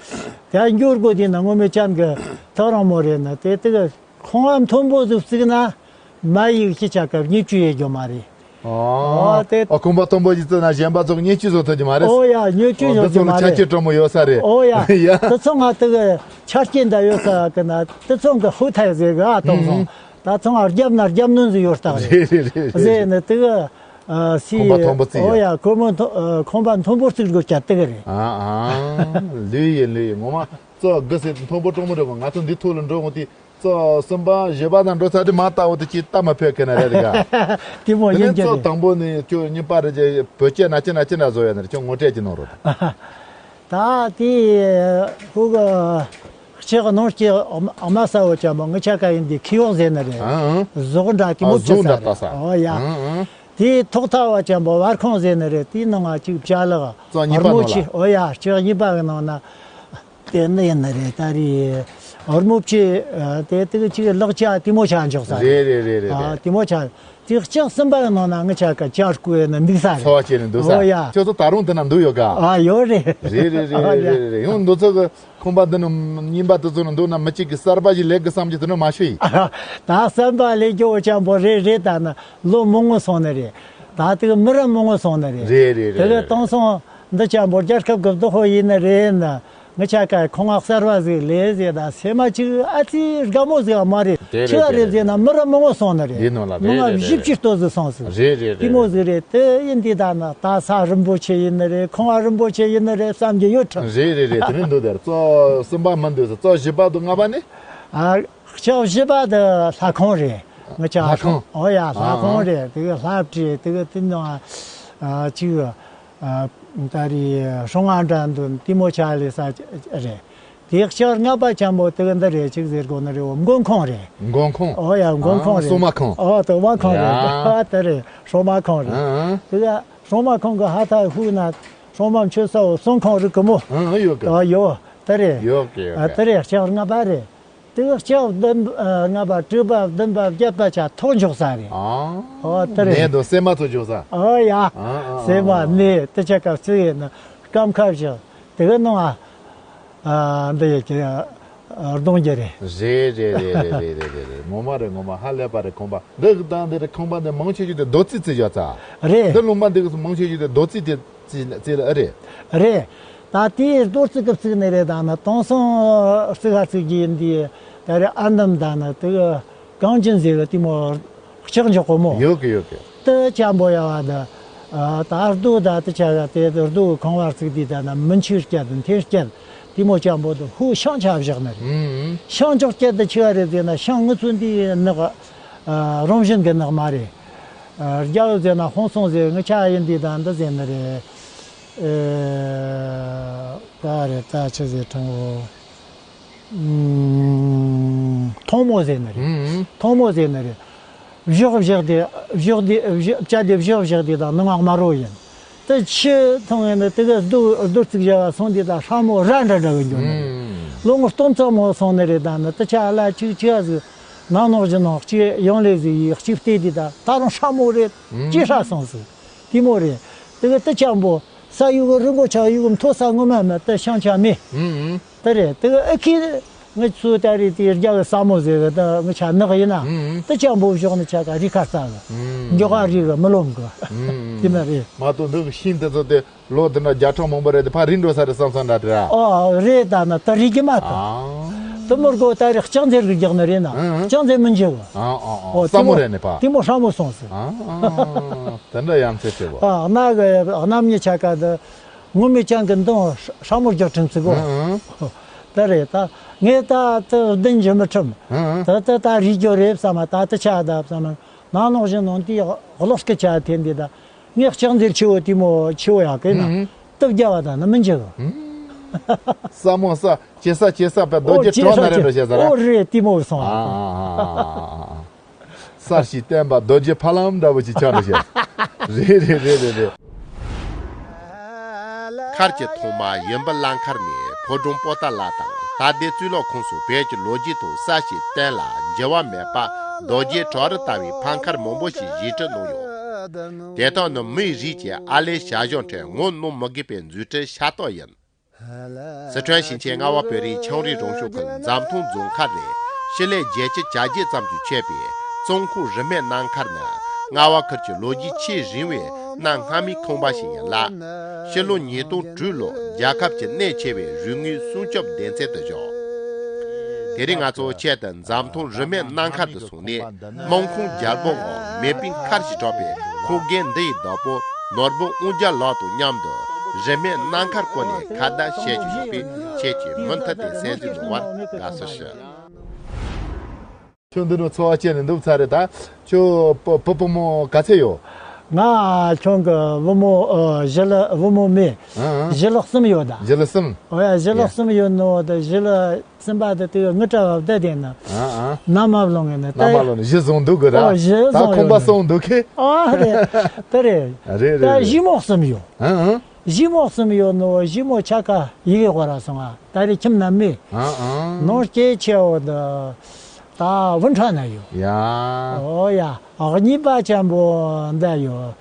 དེ་འགྱུར་དགོས་དེ་ན་ངོ་མེད་ཅན་གི་ཐག་རིང་མོ་རེད་ན། དེ་དེ་གི་ཁང་བ་མཐོན་པོ་ཟིག་བརྩིགས་ན་མ་ཡིག་ཅི་ཆ་གི་བརྙས་བཅོས་ཡེ་རྒྱུ་མ་རེད། ཨོ། ཨོ་དེ། ཨོ་ཁང་པ་མཐོན་པོ་ཞིག་བརྩིགས་ན་གཞན་པ་ཚོ་བརྙས་བཅོས་བཟོ་ཐུབ་ཀྱི་མ་རེད། ཨོ་ཡ་བརྙས་བཅོས་ཨོ་འདི་བཟོ་རྒྱུ་ཚོ་ལ་མ་ཆ་རྐྱེན་རེད། དྲང་མོ་ཡོད་ས་རེད། ཨོ་ཡ། ཡ། དེ་ཚོ་ང་དེ་གི་ཆ་རྐྱེན་འདྲ་ཡོད་ས་གི་ན་དེ་ཚོ་གི་ཧུ་ཐའི་ཟེར་གི་ཨ་གཏོང་སོང་། ད་ཚོང་ཨ་རྒྱབ་ན་རྒྱབ་ནོན་ཟིག་ཡོད་རྟགས་རེད། རེད་རེད་རེད་རེད། ཟེར་ནི་དེ་གི་ཨ་སི། ཁང་པ་མཐོན་པོ་བརྩིགས་ཨོ་ཡ། ཡ་ཁོ་མོ་མཐོ་ཨ་ཁང་པ་མཐོན་པོ་བརྩིགས་དགོས་ཀྱ་དེ་གི་རེད། ཨ་ཨ། ལོས་ཡིན་ལོས་ཡིན། ངོ་མ་ཙོ་དགུ་ཟེར་མཐོན་པོ་དྲང་མོ་རེད་གོ། ང་ཚོ་འདི་ཐོག་ལ་འགྲོ་འོང་དུས་ཙོ་གསུམ་པ་བཞི་པ་དང་འགྲོ་ཚར་དུས་མ་ལྟ་བུ་དེ་ཅིག་ལྟ་མ་ཕོད་མཁན་རེད་ག་དེ་མོ་དེ་ཡིན་ནས་གྱི་ཙོ་རེད། དང་པོ་ནས་ཁྱོད་གཉིས་པ་རེད་ཅེ་བོད་སྐད་ན་ཅི་ན་ཅི་འདྲ་བཟོ་ཡ་ནི་རེད། ཁྱོད་ངོ་སྤྲད་ཀྱི་གནང་རོགས། ད་དེ་ཁོ་གི་ལྕགས་ནོར་གྱི་ཨ་མ་ས་འོ་ཅན་པོ་ངི་ཆ་ག་ཡིན་དེ་ཁི་འོག་ཟེར་ནི་རེད། ཨང་ཨང་། གཟུགས་འདྲ་དེ་མོ་ཨ་ཅི་གཟུགས་ས་འདྲ་རེད། ལྟ་ས། ཨོ་ཡ། ཨང་ཨང་། དེའི་ཐོག་མཐའ་བ་ཅན་པོ་བར་ཁང་ཟེར་ནི་རེད། དེའི་ནང་ང་ཅིག་བྱ་ལག་ཙོ་གཉིས་པ་ནང་ལ། ཨོ་ཡ། ལྕགས་གཉིས་པ་གི་ནང་ན་དེ་ནི་ཡིན་ནི་རེད། ད་རེད་ཨོར་མོ་བཅས་དེ་དེ་གི་ཅིག་ལག་ཆ་དེ་མོ་ཆ་འཇོག་ས་རེད། རེད་རེད་རེད་རེད། ཨ་དེ་མོ་ཆ། དེ་ལྕགས་གསུམ་པ་གི་ནང་ན་ངི་ཆ་ག་ལྕགས་སྐུ་ཡིན་ནི་འདུག་ས་རེད། འཚོ་བ་བྱས་ནས་འདུག་ས། ཨོ་ཡ། ཁྱོད་ཚོ་ད་རུང་དེ་ན་འདུག་ཡོད་ག་ཨ་ཡོད་རེད། རེད་རེད་རེད་ཨོ་ཡ། རེད་རེད་རེད། ཡང་འདི་ཚོ་གི་ཁང་པ་འདི་ནི་རྙིང་པ་དེ་ཚོ་ནི་འདུག་ན་མི་གཅིག་གིས་གསར་པ་ཞིག་ལས་དགོས་བསམ་གྱི་དེ་ནི་མ་ཤི་ཡིན། ད་གསར་པ་ལས་རྒྱུ་ཅན་པོ་རེད་རེད། ད་ནི་ལོ་མང་ངོ་སོང་ནི་རེད། ད་དེ་གི་མི་རབས་མང་ངོ་སོང་ནི་རེད། རེད་རེད་རེད། དེ་གི་རེད་རེད། དེང་སང་འདི་ཅན་པོ་རྒྱལ་ཁབ་གི་བདག་པོ་ཡིན་ནི་རེད་ན། ངི་ཆ་ག་ཁང་བ་གསར་བ་ཟིག་ལས་ཟེར་ད་སེམས་མ་ཅིག་ཨ་ཙི་དགའ་མོ་ཟིག་མ་རེད། དེ་ཆི་རེད་ལ་རེད་དེ་ཟེར་ན་རེད། མི་རབས་མང་ངོ་སོང་ནི་རེད། ཡིན་ནོ་ལ། མི་རེད་ལྔ་རེད་བཞི་རེད་བཅུ་ལྟོ་ཟིག་སོང་ཟིག་རེད་རེད་རེད། དེ་མོ་ཟིག་རེད། དེ་ཡིན་དེ་ད་ན་ད་ས་རིན་པོ་ཆེ་ཡིན་ནི་རེད། ཁང་བ་རིན་པོ་ཆེ་ཡིན་ནི་རེད་བསམ་གྱི་ཡོད་ཁྲི། རེད་རེད་རེད། དེ་རིང་འདུག་དེར་ཙོ་གསུམ་པ་མི་འདུག་ཟེར། ཙོ་བཞི་པ་དང་ལྔ་པ་ནི། ཨ་ལྕགས་བཞི་པ་དེ་ལྷ་ཁང་རེད། ངི་ཆ་ལྷ་ཁང་། ཨོ་ཡ་ལྷ་ཁང་རེད། དེ་གི་ལྷ་བྲིས་དེ་གི་དེ་ནང་ཨ་ཅིག་ཨ་ད་རེས་སྲུང་ང་འདྲ་འདུག་དེ་མོ་ཆ་ལས་ས་རེད། དེ་ལྕགས་ལྔ་པ་ཆེན་པོ་དེ་གི་འདི་རེད། ཅིག་ཟེར་དགོས་ནི་རེད། འོ་མགོན་ཁང་རེད། མགོན་ཁང་། ཨོ་ཡ་མགོན་ཁང་ཨ་རེད། སྲུང་མ་ཁང་། ཨོ་དེ་མ་ཁང་རེད། ཡ་ཨ་དེ་རེད་སྲུང་མ་ཁང་རེད། ཨ་དེ་གི་སྲུང་མ་ཁང་གི་ཧ་ཐ་ཧུ་ན་སྲུང་མ་མཆོད་ས་འོ་སྲུང་ཁང་རིག་གི་མོ། ཨ་ཡོད་གི་ཨ་ཡོད་དེ་རེད། ཡོད་གི་ཡོད་ཨ་གི་དེ་རེད་ལྕགས་ལྔ་པ་རེད། དེ་ལྕགས་བདུན་པ་ལྔ་པ་དྲུག་པ་བདུན་པ་བརྒྱད་པ་ཆ་ཐོག་འཇོག་ས་རེད། ཨ་ཨོ་དེ་རེད། ནས་དོ་སེ་མ་ཚོ་འཇོག་ས། ཨོ་ཡ། ཨ་ཨ་སེ་མ་ཨ་ནས་དེ་ཆ་སྐབས་ཚེ་ཡིན་ན་སྐམ་ཁ་བཞག་དེ་གི་ནང་ཨ་འདི་ཡི་གི་གདོང་རྒྱུ་རེད། རེད་རེད་རེད། ངོ་མ་རེད། ངོ་མ་ཧ་ལས་པ་རེད། ཁོམ་པ་འདི་གི་དང་འདི་རེད། ཁོམ་པ་འདི་མང་ཆེ་ཤོས་དེ་རྡོ་རྩིག་རྩིག་བཞག་ས་རེད། འདི་ལུང་པ་འདི་གི་མང་ཆེ་ཤོས་དེ་རྡོ་རྩིག་དེ། རྩིས་རྩིས་ལ་ཨེ་རེད། རེད། ད་དེའི་རྡོ་རྩིག་གི་བརྩིགས་ནི་རེད། ད་ནི་དེང་སང་རྩིག་ག་རྩིག་གི་ཡིན་དེ་ད་རེད། ཨ་འདམ་ད་ནི་དེ་གི་གངས་ཅན་ཟེར་གི་དེ་མོ་ལྕགས་འཇོག་གོ་མོ། ཡོད་གི་ཡོད་གི་དེ་ཅན་པོ་ཡ་བ་ད་ད་རྡོ་ད་དེ་ཆ་ག་དེ་རྡོ་གི་ཁང་བ་རྩིག་དེ་ད་ནི་མི་འཆི་སྐྱ་དང་འཐེན་སྐྱ་དེ་མོ་ཅན་པོ་དེ་ཧུ་ཤང་ཆ་བཞག་ནི་རེད། ཨུམ། ཤང་འཇོག་སྐྱ་དེ་ཆི་བ་རེད་ཟེར་ན་ཤང་ངུ་ཚོ་འདི་ནག་རང་བཞིན་གི་ནག་མ་རེད། རྒྱ་བོད་ཟེར་ན་ཧོང་སོང་ཟེར། ངི་ཆ་ཡིན་དེ་ད་འདི་ཟེར་ནི་རེད། ཨེ། ད་རེད་ད་ཆི་ཟེར་ཁྲང་བོ། ཐོང་མོ་ཟེར་ནི་རེད། ཐོང་མོ་ཟེར་ནི་རེད། བཞག་བཞག་དེ་བཞག་དེ་བཞག་བྱ་དེ་བཞག་བཞག་དེ་དང་ནང་ང་དམར་རོ་ཡིན། དེ་ཆི་ཐོང་ཡིན་ནི་དེ་ག་རྡོ་རྡོ་རྩིག་བྱ་བ་སོང་དེ་དང་ཧྲ་མོ་ར་འདྲ་འདྲ་གི་འགྱོ་ནི་རེད། ལོ་ངོ་སྟོང་ཙམ་མོ་སོང་ནི་རེད། ད་ནི་དེ་ཆ་ལ་ཅིག་ཅི་ཡ་ཟིག་ནང་ནོག་བཞིན་ནོག་ཅིག་ཡང་ལེ་ཟིག་ཡིག་ཅིག་བལྟས་དེ་དང་ད་རུང་ཧྲ་མོ་རེད། ཅི་ཧྲ་སོང་ཟིག་དེ་མོ་རེད། དེ་གི་དེ་ཅན་པོ་ས་ཡུ་གི་རི་མགོ་ཆག་ཡུ་གི་མཐོ་ས་ངོ་མ་མ་དེ་ཤང་ཆ་མེད། ཨུ་ཨུ། དེ་རེད། དེ་གི་ཨ་ཁི་ངི་ཚོ་ད་རེད་དེ་རྒྱ་གི་ས་མོ་ཟེར་གི་ད་ངི་ཆ་ནག་ཡིན་ན། ཨུ་ཨུ། དེ་ཅན་པོ་བཞག་ནི་ཆ་ག་རི་ཁ་རྩ་གི་ཨུ་ཨུ། མགྱོགས་ག་རི་གི་མི་ལོམ་གི་ཨུ་ཨུ། དེ་མ་རེད། མ་གཏོགས་འདི་གི་ཤིང་དེ་ཚོ་དེ་ལོ་དེ་འདྲ་བརྒྱ་ཕྲག་མང་པོ་རེད་དེ་ཕར་རི་འགྲོ་ས་རེད་བསམ་བསམ་འདྲ་དེ་ར། ཨོ་རེད། ད་ན་ད་རི་གི་མ་ད། ཨ། དེ་མོ་རྒོ་ད་རེད་ལྕགས་འཛེར་གི་རྒྱག་ནི་རེད་ན། ཨུ་ཨུ། ལྕགས་འཛེར་མི་འཇིག་ཨ་ཨ་ཨ། ཨོ་ས་མོ་རེད་ནི་ཕ། དེ་མོ་ཧྲ་མོ་སོང་ཟིག་ཨ་ཨ་ཨ། དེ་འདྲ་ཡང་ཚེ་ཆེ་བ། ཨ་གནའ་གི་གནམ་ཉི་ཆ་ག་དེ། ངུ་མི་ཅང་གི་མདུང་ཧྲ་མོ་རྒྱག་ཁྲིམས་ཚིག་གོ། ཨང་ཨང་། ད་རེད་ད། ངས་ད་ད་བདུན་གྱི་མི་ཁྲིམས། ཨང་ཨང་། ད་ད་ད་རིག་རྒྱུ་རེད་བསམ་མ་ད་ད་ཆ་ད་བསམ་མ། ནང་ནོག་བཞིན་ནང་དེའི་གློག་སྐད་ཆ་འཐེན་དེ་ད། ངས་ལྕགས་འཛེར་ཆེ་བོ་དེ་མོ་ཆེ་བོ་ཡག་གི་ན། ཨང་ཨང་། སྟབས་རྒྱ་བ་ད་ན་མི་འཇིག་གི་ས་མོ་ས་ཇེ་ས་ཇེ་ས་པ་རྡོ་རྗེ་གྲོགས་ན་རེ་འགྲོ་བྱེད་ས་ར། ཨོ་རེད་དེ་མོ་སོང་། ཨང་ཨང་ཨང་ཨང་། གསར་ཞིག་བསྟན་པ་རྡོ་རྗེ་ཕ་ལམ་འདྲ་བོ་ཞིག་ཆགས་འགྲོ་ཤག་རེད་རེད་རེད་རེད་རེད། མཁར་གྱི་ཐོག་མ་ཡུམ་བུ་བླ་མཁར་ནས་ཕོ་བྲང་པོ་ཏཱ་ལ་དང་ད་ལྟའི་གཙུག་ལག་ཁང་སོགས་བོད་ཀྱི་ལོ་རྒྱུས་ཐོག་གསལ་ཞིང་བརྟན་ལ་འགྱུར་བ་མེད་པ་རྡོ་རྗེ་བྲག་རི་ལྟ་བུའི་ཕ་མཁར་མང་པོ་ཞིག་བཞེངས་སྐྲུན་གནང་ཡོད། དེ་དག་ནི་མིའི་རིགས་ཀྱི་ཨར་ལས་བྱ་གཞག་ཁྲོད་ངོ་གནོང་མི་དགོས་པའི་མཛུབ་སྟོན་ཤ་སྟག་ཡིན། སི་ཁྲོན་ཞིང་ཆེན་རྔ་བ་བོད་རིགས་ཆུང་རིགས་རང་སྐྱོང་ཁུལ་འཛམ་ཐང་རྫོང་མཁར་ནས་ཕྱི་ལོ་བརྒྱད་ཅུ་གྱ་བརྒྱད་ཙམ་གྱི་ཆོད་པའི་ཙོང་ཁུག་རིས་མེད་གནམ་མཁར་ནི་རྔ་བ་ཁུལ་གྱི་ལོ་རྒྱུས་ཆེས་རིང་བའི་གནའ་སྔ་མོའི་ཁང་པ་ཞིག་ཡིན་ལ། ཕྱི་ལོ་ཉིས་སྟོང་དྲུག་ལོར་རྒྱལ་ཁབ་ཀྱི་གནད་ཆེ་བའི་རིག་དངོས་སྲུང་སྐྱོབ་སྡེ་ཚན་དུ་བཞག་དེ་རིང་ང་ཚོ་ཆེད་དུ་འཛམ་ཐང་རིས་མེད་གནམ་མཁར་དུ་སོང་ནས། སྨན་ཁང་རྒྱལ་པོའམ་མེ་པིན་མཁར་ཞེས་གྲགས་པའི་ཁོག་རྒན་འདི་ཡི་བདག་པོ་ནོར་བུ་དབང་རྒྱལ་ལགས་དང་མཉམ་དུ་རིས་མེད་གནམ་མཁར་སྐོར་ནས་ཁ་བརྡ་བྱེད་ཀྱི་ཡོད་པས། ཁྱེད་ཀྱིས་མུ་མཐུད་དེ་གསན་གཟིགས་གནང་བར་དགའ་བསུ་ཞུ། ཁྱོད་འདི་ནས་འཚོ་བ་སྐྱེལ་ནས་འདུག་ཚར་རེད་ད། ཁྱོད་བུ་བུ་བུ་མོ་ག་ཚད་ཡོད། ང་ཁྱོད་ཀྱི་བུ་མོ་ཨ་ཞི་ལི་བུ་མོ་མེད། ཨང་ཨང་། ཞི་ལི་གསུམ་ཡོད་ད། ཞི་ལི་གསུམ། ཨོ་ཡ། ཞི་ལི་ཡ། གསུམ་ཡོད་ནོ་ད། ཞི་ལི་གསུམ་པ་དེ་དེ་ངུ་ཏྲ་བ་བདེ་དེ་ན། ཨ་ཨ། ན་མ་བློང་ངེ་ན་ད། ན་མ་བློང་ནི་གཞི་བཟུང་འདུག་གི་ར། ཨོ་གཞི་ད་བཟུང་ཁོང་པ་ཡོད་ནི། སོང་འདུག་གི། ཨ་རེད། དེ་རེད། རེད་རེད་ད་རེད། ཞི་མོ་གསུམ་ཡོད། ཨ་ཨ། ཞི་མོ་གསུམ་ཡོད་ནོ། ཞི་མོ་ཆ་ཀ་ཡི་གེ་ཧོ་ར་སོང་ཨ། ད་རེད་ཁྱིམ་ན་མེད། ཨ་ཨ། ནོར་སྐྱེ་ཆེ་བོ་ད་ད་ཝུན་ཁྲ་ན་ཡོད། ཡ། ཨོ་ཡ། གཉིས་པ་ཆེན་པོ་འདི་ཡོད།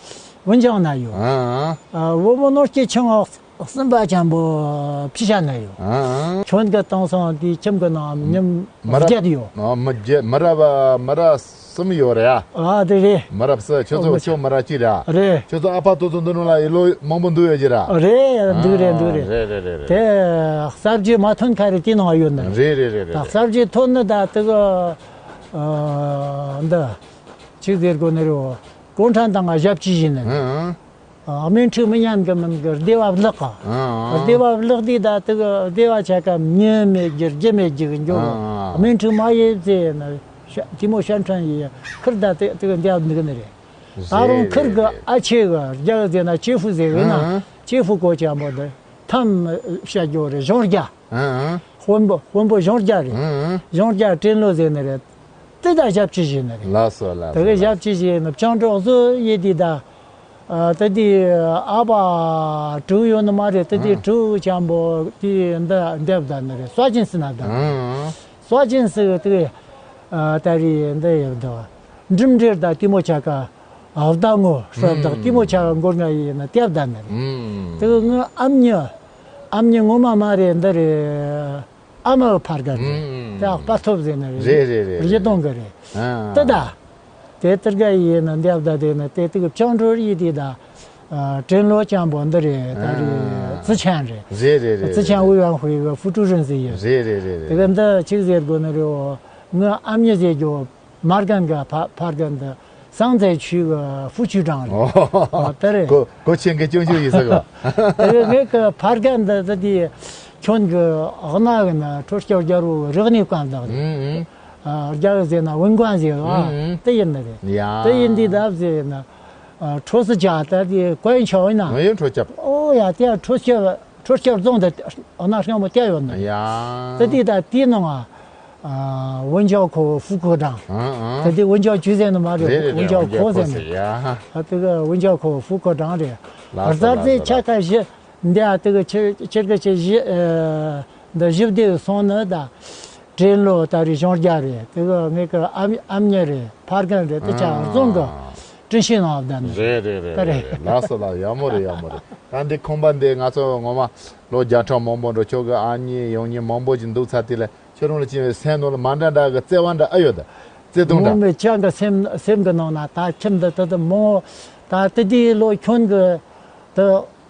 ཝུན་ཅང་ན་ཡོད། ཨ་ཨ། ཨ་བུ་མོ་ནོར་སྐྱེ་ཆུང་ངོ། གསུམ་པ་ཆེན་པོ་ཕི་ཤ་ན་ཡོད། ཨང་། ཁྱོད་ཀྱི་དེང་སང་དེའི་ཁྱིམ་གྱི་ནང་མི་རབས་བརྒྱད་ཡོད། ཨ་མི་བརྒྱད། མི་རབས་མི་རབས་གསུམ་ཡོད་རེད་ཨ། ཨ་དེ་རེད། མི་རབས་གསུམ། ཁྱོད་ཚོ་ཨོ་ཁྱོད་མི་རབས་གཅིག་རེད་ཨ། རེད། ཁྱོད་ཚོ་ཨ་ཕ་ཏོ་ཚོ་འདི་ནང་ལ་ཡི་ལོ་མང་པོ་འདུག་ཡོད་ཀྱི་ར། རེད་འདུག་རེད་འདུག་རེད། རེད་རེད་རེད་རེད། དེ་གསར་བརྗེ་མ་ཐོན་ཁ་རེད་དེ་ནང་ཡོད་ནི། རེད་རེད་རེད་རེད། ད་གསར་བརྗེ་ཐོན་ནི་ད་དེ་གི་ཨ་འདི་ཅིག་ཟེར་དགོས་ནི་རེད། གུང་ཁྲན་ཏང་ག་ཞབས་ཕྱི་བྱས་ནི། ཨང་ཨང་། དམན་ཕྲུག་མི་ཉན་གི་མིན་གི་སྡེ་བ་བརླག་ག་ཨང་ཨང་། སྡེ་བ་བརླག་དུས་ད་དེ་གི་སྡེ་བ་ཆ་ག་མྱི་མེད་རྒྱུ་རྒྱུ་མེད་རྒྱུ་གི་འགྱོ་གི་ཨང་ཨང་། དམན་ཕྲུག་མ་ཡིན་ཟེར་ན་ཤ་ཏི་མོ་ཤན་ཁྲན་ཡི་ཁིར་ད་དེ་དེ་གི་འདེབས་འདུག་ནི་རེད། ད་རུང་ཁིར་གི་ཨ་ཆེ་གི་རྒྱ་གི་ཟེར་ན་ཅེ་ཧྥུ་ཟེར་གི་ན་ཨང་ཨང་། ཅེ་ཧྥུ་གོ་ཅན་པོ་དེ་ཐམ་བཤད་རྒྱུ་རེད། གཞུང་རྒྱ། ཨང་ཨང་། དཔོན་པོ་དཔོན་པོ་གཞུང་རྒྱ་རེད། ཨང་ཨང་། གཞུང་རྒྱ་ཀྲིན་ལོ་ཟེར་ནི་རེད། དེ་ད་ཞབས་ཕྱི་བྱས་ནི་རེད། ལགས་སོ་ལགས་སོ། དེ་གི་ཞབས་ཕྱི་བྱས་ནི་བཅིངས་འགྲོལ་བཟོ་ཡེ་དེ་ད། ཨ་དེ་དེ་ཨ་ཕ་དྲུག་ཡོད་ནི་མ་རེད། དེ་དེ་ཨང་། དྲུག་ཆེན་པོ་དེ་འདི་འདེབས་ད་ནི་རེད། སྲོག་ཅན་སི་ན་ད། ཨང་ཨང་། སྲོག་ཅན་སི་གི་དེ་ཨ་ད་རེད་འདི་ཡོད་དོ། འགྲིམ་འགྲུལ་ད་ཏི་མོ་ཆ་ག་ཨ་བདག་ངོ་ཧྲབ་དག་ཏི་མོ་ཆ་ག་མགོ་ང་ཡིན་ན་ལྟེབ་ད་ནི་རེད། ཨང་། དེ་གི་ངའི་ཨམ་ཉི་ཨམ་ཉི་ངོ་མ་མ་རེད་འདི་རེད། ཨ་མའི་ཕ་རྒན་རེད། ཨང་། དེ་ཨ་ཕ་ཐོབ་ཟེར་ནི་རེད། རེད་རེད་རེད། རི་དོང་གི་རེད། ཨང་། དེ་ད། དེ་ཏིར་ག་ཡིན་ན་འདེབས་ད་དེ་ནི་དེ་དུ་བཅིངས་འགྲོལ་ཡེ་དེ་ད། ཨ་ཀྲིན་ལོ་ཅན་པོ་འདི་རེད། ད་རེད། ཨང་། ཙི་ཆན་རེད། རེད་རེད་རེད། ཙི་ཆན་ཝུའུ་ཝེན་ཧུའེ་གི་ཧྥུ་ཀྲུའུ་རེན་ཟེར་ཡིན། རེད་རེད་རེད་རེད། དེ་གི་འདི་ཅིག་ཟེར་དགོས་ནི་རེད། ངའི་ཨམ་ཉི་ཟེར་རྒྱུ། མ་རྒན་གི་ཕ་ཕ་རྒན་འདི་སང་ཚེ་ཆུས་གི་ཧྥུ་ཆུས་ཀྲང་རེད། ཨོ། ཨ་དེ་རེད། གོ་གོ་ཆེན་གི་ཅུང་ཅུང་ཡིན་ས་གི། དེ་གི་ངའི་གི་ཕ་རྒན་འདི་ད་དེ་ཁྱོད་གི་ཨག་ན་གི་ན་ཁྲོ་སྐྱོར་རྒྱལ་པོ་གི་རིག་གནས་ཀྱང་དག་རེད། ཨང་ཨང་། ཨ་རྒྱ་གི་ཟེར་ན་ཝུན་ཀོང་ཟེར་བ། ཨང་ཨང་། དེ་ཡིན་ནི་རེད། ཡ། དེ་ཡིན་དུས་ད་ཟེར་ན། ཨ་ཁྲོ་སི་ཅག་ད་དེ་ཀོན་ཆོ་ཡིན་ན། ང་ཡོད་ཁྲོ་སྐྱབས། ཨོ་ཡ་དེ་ཁྲོ་སྐྱབས་ཁྲོ་སྐྱབས་རྫོང་དེ་ཨ་ན་སྔ་མོ་བསྐྱལ་ཡོད་ནི། ཡ། དེ་དུས་ད་དེའི་ནང་ང་། ཨ་ཝུན་ཅའོ་ཁོ་ཧྥུ་ཁོ་ཀྲང་། ཨང་ཨང་། ད་དེ་ཝུན་ཅའོ་ཅུས་ཟེར་ནི་མ་རེད། རེད་རེད་ཝུན་རེད། ཅའོ་ཝུན་ཅའོ་ཁོ་ཁོ་ཟེར་ནི། ཟེར་ཡ། ཨ་དེ་གི་ཝུན་ཅའོ་ཁོ་ཧྥུ་ཁོ་ཀྲང་རེད། ལགས་སོ་ལགས་སོ་ལགས་སོ། ཆ་ཀ་བཞི། འདི་ཨ་དེ་གི་ཆེར་ཆེར་གི་ཆེ་བཞི། ཨ་འདི་བཞི་བདེ་སོང་ནི་ད། ཀྲིན་ལོ་ད་རེད། གཞུང་རྒྱ་རེད། དེ་གི་ངེད་གི་ཨ་ཨམ་ཉི་རེད། ཕ་རྒན་རེད། དེ་ཆ་རྫོང་གི་ཨང་། ཀྲིན་ཤིང་ནང་བསྡད་ནི། རེད་རེད་རེད་ད་རེད། རེད་རེད། ལགས་སོ་ལགས། ཡག་མོ་རེད་ཡག་མོ་རེད། ད་འདི་ཁང་པ་འདི་ང་ཚོ་ངོ་མ་ལོ་བརྒྱ་ཕྲག་མང་པོ་འགྲོ། ཁྱོད་གི་ཨ་མྱེས་ཡང་མྱེས་མང་པོ་ཞིག་འདུག་ཚར་དེ་ལ་ཁྱོད་རང་ལ་བྱིན་པའི་སེམས་ནང་ལ་མ་འདྲ་འདྲ་གི་བརྩེ་བ་འདྲ་ཨ་ཡོད་ད། བརྩེ་དུང་འདྲ། ངོ་མའི་ཅང་གི་སེམས་སེམས་གི་ནང་ན་ད་ཁྱིམ་འདི་ད་ད་མོ་ད་དེ་དེའི་ལོ་ཁྱོད་གི་ད་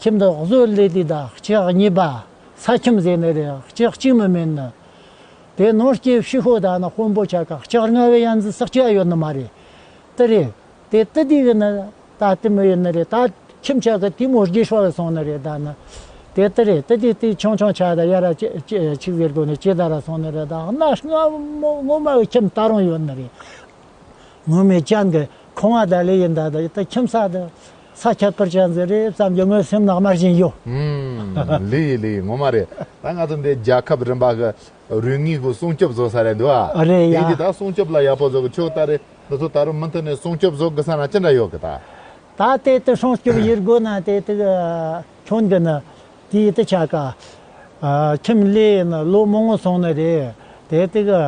ཁྱིམ་འདི་བཟོ་ལས་དེ་ད་ལྕགས་གཉིས་པ་ས་ཁྱིམ་ཟེར་ནི་རེད། ལྕགས་གཅིག་མི་མེད་ནི། དེ་ནོར་སྐྱེ་ཕྱི་ཤོ་ད་ན་དཔོན་པོ་ཆ་ག་ལྕགས་ལྔ་བའི་ཡན་ཟི་སག་ཅི་ཨ་ཡོད་ནི་མ་རེད། དེ་རེད། དེ་ཏི་ཏི་གི་ནི་ད་ཏི་མི་ཡོད་ནི་རེད། ད་ཁྱིམ་ཆ་གི་ཏི་མོ་རྒྱས་ཤོར་བའི་སོང་ནི་རེད། ད་ནི་དེ་ཏི་རེད། ཏི་ཏི་ཏི་ཆུང་ཆུང་ཆ་ད་ཡ་ར་ཅི་ཅི་ཆིག་ཟེར་དགོས་ནི་ཅི་ད་ར་སོང་ནི་རེད། ད་ན་སྔ་མོ་ངོ་མ་གི་ཁྱིམ་ད་རུང་ཡོད་ནི་རེད། ངོ་མའི་ཅང་གི་ཁོང་བ་ད་ལེ་ཡིན་ད་ད་ད་ཁྱིམ་ས་ད་ས་ཁྱད་པར་ཅན་ཟེར་རེད་བསམ་གྱི་ངའི་སེམས་ནང་དམར་བཞིན་ཡོད། ཨུམ། ལེ་ཡི་ལེ་ཡི་ངོ་མ་རེད། ད་ང་ཚོ་འདི་རྒྱལ་ཁབ་རིམ་པ་གི་རུས་ངེས་ཀྱི་སྲུང་སྐྱོབ་བཟོ་ས་རེད་འདུག་ཨ། རེད་ཡ། དེ་འདི་ད་སྲུང་སྐྱོབ་ལ་ཡག་པོ་བཟོ་གི་ཆོག་ད་རེད། འདི་ཚོ་ད་རུང་མུ་མཐུད་ནས་སྲུང་སྐྱོབ་བཟོ་དགོས་ས་ན་ཅི་འདྲ་ཡོད་གི་ད། ད་དེ་དུ་སྲུང་སྐྱོབ་ཡེད་དགོས་ན་དེ་དུ་ཁྱོན་གི་ནི་དེའི་དུ་ཆ་ག་ཨ་ཁྱིམ་ལས་ནི་ལོ་མང་པོ་སོང་ནི་རེད། དེ་དུ་གི་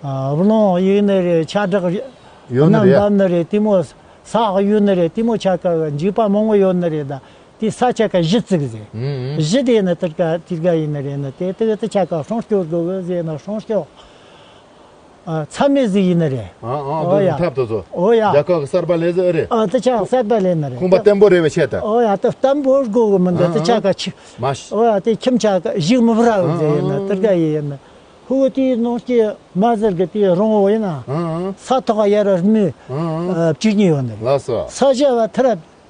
ཨ་བློང་ཡིན་ནི་རེད། ཆ་གྲགས་ཡོད་ནི་རྣམ་རེད། འབབ་ནི་རེད། དེ་མོ་ས་ཡོད་ནི་རེད། དེ་མོ་ཆ་ག་འཇིགས་པ་མང་པོ་ཡོད་ནི་རེད། ད་དེ་ས་ཆ་ག་གཞི་བཙུགས་ཟེར། ཨུ་ཨུ། གཞི་དེ་ནི་དུ་ག་དེ་ག་ཡིན་ནི་རེད། ནི་དེ་དུ་གི་དུ་ཆ་ག་སྲུང་སྐྱོབ་དགོས་གི་ཟེར་ནི་སྲུང་སྐྱོབ། ཨ། ཚད་མེད་ཟིག་ཡིན་ནི་རེད། ཨ་ཨ། འོ་ཡ། འདི་ཐབ་དུ་ཚོ། འོ་ཡ། རྒྱལ་ཁབ་ཀྱི་གསར་པ་ལེན་ཟིག་ཨེ་རེད། ཨ། དེ་ཆ་གསར་པ་ལེན་ནི་རེད། ཁང་པ་བརྟན་པོ་རེད་བའི་ཆེད་དུ། འོ་ཡ། དེ་བརྟན་པོ་དགོས་གི་མི་འདུག་ཨ་དེ་ཆ་ཨ། ག་ཆི། མ་ཤི། འོ་ཡ། དེ་ཁྱིམ་ཆ་ག་ཞིག་མི་བུ་ར་བ་ཟེར་ཡིན་ནི། ཨ་ཨ། དེ་ག་ཡིན་ནི། ཧུ་དེའི་ནང་གི་མ་ཟེར་གི་དེ་རོང་བོ་ཡིན་ན། ཨ་ཨ། ས་ཐོག་ག་ཡར་ར་རི་མོ། ཨ་ཨ། ཨ། བཅུ་གཉིས་ཡོད་ནི་རེད། ལགས་སོ། ས་བཞི་བ་ཐི་ར་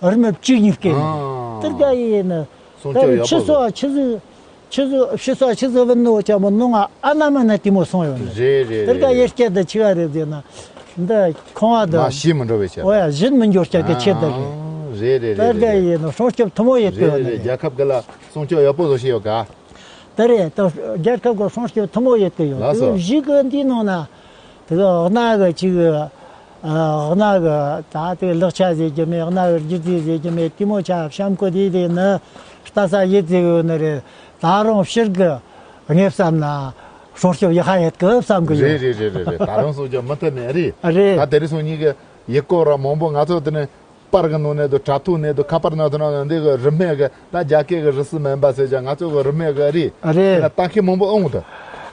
རི་མོ་བཅུ་གཉིས་བཀལ་ནས། ཨ། དེ་ག་ཡིན་ནི། སྲུང་ད་སྐྱོབ་རེད་ཡག་ཕྱི་པོ་སོ་ཟིག་ཨ་ཕྱི་ཟིག་ཕྱི་སོ་ཕྱི་སོ་བུ་ནོ་ཅག་མོ་ནོ་ང་ཨ་ན་མ་ན་དེ་མོ་སོང་ཡོད་ནི། རེད་རེད་དེ་ག་རེད་ཡེ་རེད། སྐྱེ་དེ་ཆི་ག་རེད་ཟེར་ན། འདི་ཁང་བ་འདི། མ་ཤི་མི་འགྲོ་བའི་ཆེད། འོ་ཡ། གཞི་མི་འགྱུར་སྐྱེ་གི་ཆེད་དུ་རེད། ཨ། རེད་རེད་དེ་རེད་ག་རེད། ཡིན་ནི། སྲུང་སྐྱོབ་ཐུ་མོ་ཡེད་གི་རེད་ཡོད་རེད་ནི་རེད། རེད། རྒྱལ་ཁབ་གི་ལ་སྲུང་སྐྱོབ་ཡག་པོ་བཟོ་ཤེས་ཡོད་ག། དེ་རེད། ད་རྒྱལ་ཁབ་ཀྱི་སྲུང་སྐྱོབ་ཐུ་མོ་ཡེད་གི་ཡོད། ལགས་སོ། དེ་གཞི་གི་འདིའི་ནང་ན་དེ་གི་གནའ་གི་ཅིག་ཨ། གནའ་གི་ད་དེ་ལག་ཆ་ཟེར་གྱི་མེད། གནའ་གི་སྒྱུ་རྩལ་ཟེར་གྱི་མེད། དེ་མོ་ཆ་བཤམ་བཀོད་དེ་དེ་ནི་ལྟ་ས་ཡེད་ཟེར་གི་ཡོད་ནི་རེད། ད་རུང་ཕྱིར་གི་ངས་བསམ་ན་སྲུང་སྐྱོབ་ཡག་ཧ་ཡེད་གི་བསམ་གི་ཡོད། རེད་རེད་རེད་རེད་རེད། ད་རུང་སྲུང་སྐྱོབ་མུ་མཐུད་ནས་རེད། རེད། ད་དེ་རིང་སང་ཉིན་གི་ཡུལ་སྐོར་ར་མང་པོ་ང་ཚོ་དེ་ནས། པར་གི་ནང་ནས་དུ་དྲ་ཐོག་ནས་དུ་ཁ་པར་ནང་དུ་ནང་འདི་གི་རི་སྨད་གི་ད་རྒྱ་སྐད་གི་རི་སུ་མན་པ་ཟེར་ཀྱང་ང་ཚོ་གི་རི་སྨད་གི་རེད། རེད། དེ་ལ་ལྟ་མཁན་མང་པོ་ཨང་དུ།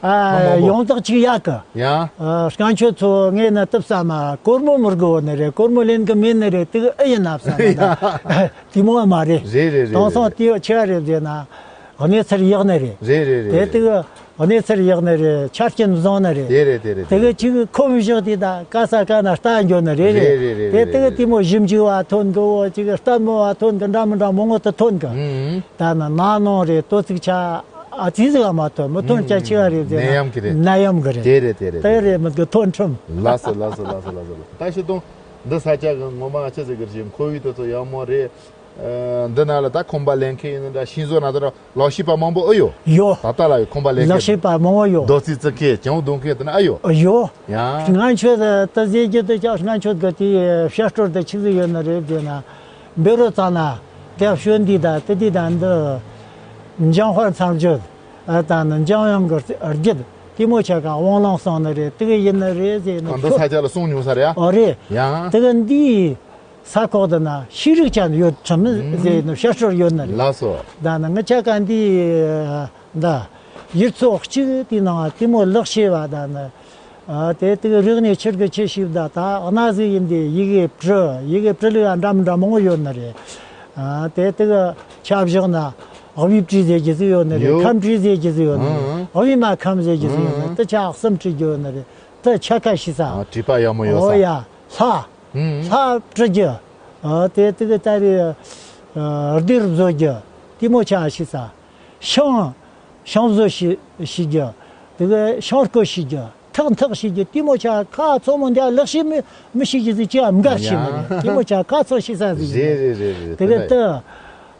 ཨ། མང་པོ་ཡོངས་གྲགས་ཅིག་ཡག་གི། ཡང་། ཨ། སྔན་ཆད་ཚོ་ངས་ནི་དུ་བསམ་མ་གོར་མོ་མི་དགོས་ནི་རེད། གོར་མོ་ལེན་གི་མེད་ནི་རེད། དེ་གི་ཨེ་ཡིན་ན་བསམ་མ་ད། དེ་མོ་མ་རེད། རེད་རེད་རེད། དེང་སང་དེ་ཆི་ག་རེད་ཟེར་ན། གནས་ཚུལ་ཡག་ནི་རེད། རེད་རེད་རེད། དེ་དེ་གི་གནས་ཚུལ་ཡག་ནི་རེད། ཆ་རྐྱེན་བཟང་ནི་རེད། དེ་རེད་དེ་རེད་དེ་དེ་གི་གཅིག་ཁོམ་བཞག་དེ་ད་ག་ས་ག་ན་ལྟ་འགྱོ་ནི་རེད། རེད་རེད་རེད་རེད། དེ་དེ་གི་དེ་མོ་ཞིབ་འཇུག་བ་ཐོན་གི། འོ་ཅིག་ལྟད་མོ་བ་ཐོན་གི། འདྲ་མི་འདྲ་མང་པོ་དུ་ཐོན་གི། ཨུ་ཨུ། ད་ནི་ནང་ནང་རེད། དོ་ཚིགས་ཆ་ཨ་ཙི་ཟིག་ག་མ་ཐོན། མི་ཐོན་ཆ་ཆི་ག་རེད་ཟེར་ན་ནད་ཡམས་གི་རེད། ནད་ཡམས་གི་རེད། དེ་རེད་དེ་རེད་དེ་དེ་རེད། རེད་མི་དགི་ཐོན་ཁྲིམས། ལགས་སོ་ལགས་སོ་ལགས་སོ་ལགས་སོ། ད་ཤི་དུང་འདི་ས་ཆ་གི་ངོ་མ་ཆི་ཟིག་གི་རེད། ཁོ་བོའི་དུ་ཚོ་ཡག་མོ་རེད། ཨ། འདི་ན་ལ་ད་ཁང་པ་ལེན་མཁན་ཡིན་ན་འདྲ། ཤིང་བཟོ་ན་འདྲ། ལག་ཤེས་པ་མང་པོ་ཨེ་ཡོད། ཡོད། ད་ལྟ་ལ་ཡོད། ཁང་པ་ལེན་མཁན། ལག་ཤེས་པ་མང་པོ་ཡོད། རྡོ་རྩིག་བརྩིགས་མཁན། གྱང་རྡུང་མཁན་དེ་ན་ཨེ་ཡོད། ཡོད། ཡང་། ང་ཆོས་ད་ཟེར་རྒྱུ་དེ་ཀྱང་ང་ཆོས་གི་དེ་བཤད་སྲོལ་དེ་ཆི་ཟིག་ཡོད་ནི་རེད་ཟེར་ན། འབད་རུང་ཙང་ན་དེ་བཤད་འདི་ད་དེ་དེ་ད་འདི་འཇང་དཔལ་མཚམས་སྦྱོར། ཨ། ད་ནི་འཇང་དབྱངས་གི་རྒྱུད་དེ་མོ་ཆ་ག་དབང་ལུང་གསུངས་ནི་རེད། དེ་གི་ཡིན་ནི་རེད་ཟེར་ནི། ཨ། འདི་ས་ཆ་ལ་གསུངས་མྱོང་ས་རེད་ཨ། ཨོ་རེད། ཡང་། དེ་གི་འདི། ས་ཁོག་དེ་ན་ཤེས་རིག་ཅན་ཡོད་ཁྲིམས་ཟེར་ནི་བཤད་སྲོལ་ཡོད་ནི་རེད། ལགས་སོ། ད་ནི་ང་ཆ་ག་འདི་ད་ཡུལ་ཚོ་གཅིག་དེའི་ནང་དེ་མོ་ལག་ཤེས་པ་ད་ནི། ཨ། དེ་དེ་རིག་གནས་ཆེར་གི་ཆེ་ཞིག་ད་ད་གནའ་ཟིག་ཡིན་དེ་ཡི་གེ་བྲི་ཡི་གེ་བྲི་ལུགས་འདྲ་མི་འདྲ་མང་པོ་ཡོད་ནི་རེད། ཨ། དེ་དེ་གི་ཆ་བཞག་ན་དབུས་བྲིས་ཟེར་གྱི་ཟིག་ཡོད་ནི་རེད། ཡོད། ཁམས་བྲིས་ཟེར་གྱི་ཟིག་ཡོད་ནི་རེད། ཨང་། ཨང་། དབུས་མ་ཁམས་ཟེར་གྱི་ཟིག་ཡོད་ནི། ཨང་། དེ་ཆ་གསུམ་བྲིས་རྒྱུ་ཡོད་ནི་རེད། དེ་ཆ་ག་ཤེས་ས། ཨ། བྲིས་པ་ཡག་མོ་ཡོད་ས། ཨོ་ཡ། ལྷ། ཨུམ། ལྷ་བྲི་རྒྱུ། ཨ། དེ་དེ་གི་ད་རེས། ཨ། རྡེབ་བཟོ་རྒྱུ། དེ་མོ་ཆ་ཤེས་ས། ཤིང་། ཤིང་བཟོ་ཤེས་ཤེས་རྒྱུ། དེ་གི་ཤིང་བརྐོ་ཤེས་རྒྱུ། ཐག་འཐག་ཤེས་རྒྱུ། དེ་མོ་ཆ་ཁ་ཚང་མོ་འདི་ལག་ཤེས་མི་མི་ཤེས་རྒྱུ་ཟིག་ཅི་ཡང་མི་དགའ་ཤེས་མི་རེད། དེ་མོ་ཆ་ཁ་ཚང་ཤེས་ས་ཟིག་རེད། རེད་རེད་རེད། དེ་གི་ད།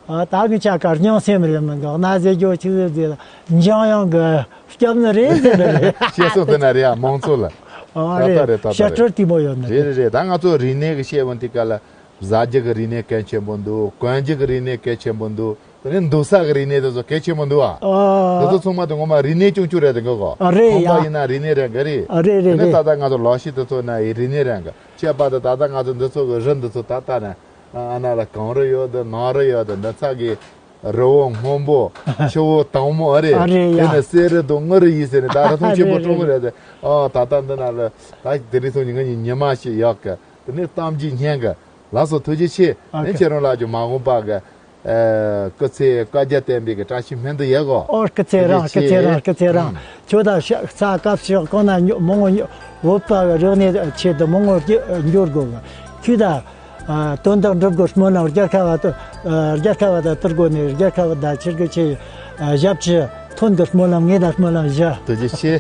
ཨ། ད་གི་ཆ་ག་རྙིང་སེམས་རེད་མི་འདུག་གནའ་ཟེར་རྒྱུ་ཆི་ཟིག་ཟེར་འཇང་དབྱངས་གི་སྐྱབས་ནི་རེད་ཟེར་ནི་རེད། བཤད་སྲོལ་དེ་ན་རེད་ཨ། མང་ཚོགས་ལ། ཨ། ད་ལྟ་རེད། རེད། ད་ལྟ་བཤད་རེད། སྲོལ་དེ་མོ་ཡོད་ནི་རེད། རེད་རེད་རེད། ད་ང་ཚོ་རིག་གནས་ཀྱི་བཤད་པ་འདི་ག་ལ། བཟའ་རྒྱུ་གི་རིག་གནས་གལ་ཆེན་པོ་འདུག་གོན་རྒྱུ་གི་རིག་གནས་གལ་ཆེན་པོ་འདུག་དེ་ནས་འདུག་ས་གི་རིག་གནས་དེ་ཚོ་གལ་ཆེན་པོ་འདུག་ཨ། ཨ། དེ་ཚོ་ཚང་མ་དེ་ངོ་མ་རིག་གནས་སྐྱོང་རྒྱུ་རེད་དེ་གོ་གོ། ཨ། རེད་ཡ། ཁང་པ་ཡིན་ན་རིག་གནས་རང་གི་རེད། ཨ། རེད་རེད་རེད། དེ་ནས་ད་ལྟ་ང་ཚོ་ལག་ཤེས་དེ་ཚོ་ན་ཡི་རིག་གནས་རང་གི་ཁྱད་པར་དུ་ད་ལྟ་ང་ཚོ་འདི་ཚོ་གི་རི་འདི་ཚོ་ད་ལྟ་ན། ཨ་ན་ལ་གངས་རི་ཡོད་དེ། ནགས་རི་ཡོད་དེ། འདི་ཚ་གི་རི་བོ་སྔོན་པོ། ཆུ་བོ་དྭངས་མོ་ཨ་རེད། ཨ་རེད་ཡ། དེ་ནས་གསེར་རི་དང་དངུལ་རི་ཡིན་ཟེར་ནས་ད་ར་ཐུང་ཆེན་པོ་སྤྲོ་མོ་རེད་དེ། ཨ། ད་ལྟ་འདི་ན་ལ་ད་དེ་རིང་སང་ཉིན་ང་གཉིས་ཉི་མ་ཞིག་ཡག་གི། དེ་ནས་གཏམ་རྒྱུད་སྙན་གི། ལགས་སོ། ཐུགས་རྗེ་ཆེ། ཨ། དེ་ཁྱེད་རང་ལ་ཀྱང་མ་འོངས་པ་གི། ཨ། སྐུ་ཚེ་བསྐལ་བརྒྱར་བརྟན་པའི་གི་བཀྲ་ཤིས་སྨོན་འདུན་ཡོད་གོ། ཨོ། སྐུ་ཚེ་རིང་། ཐུགས་རྗེ་ཆེ། སྐུ་ཚེ་རིང་། སྐུ་ཚེ་རིང་། ཨང་། ཁྱོད་ད་ཤ་ཚ་སྐབས་ཤིག་གང་ན་མྱོ་མང་པོ་མྱོ་བོད་པ་གི་རིག་གནས་ཆེད་དུ་མང་པོ་འགྱོ་འགྱོ་དགོས་གི། ཁྱོད་ད། ཨ། དོན་དག་འགྲུབ་དགོས་སྨོན་ལམ། རྒྱལ་ཁ་བ་དུ། ཨ། རྒྱལ་ཁ་བ་ད་ཐུར་དགོས་ནས་རྒྱལ་ཁ་བ་ད་ཆེར་གི་ཆེ། ཨ། ཞབས་ཕྱི་ཐོན་དགོས་སྨོན་ལམ། ངས་ད་སྨོན་ལམ་བཞག་ཐུགས་རྗེ་ཆེ།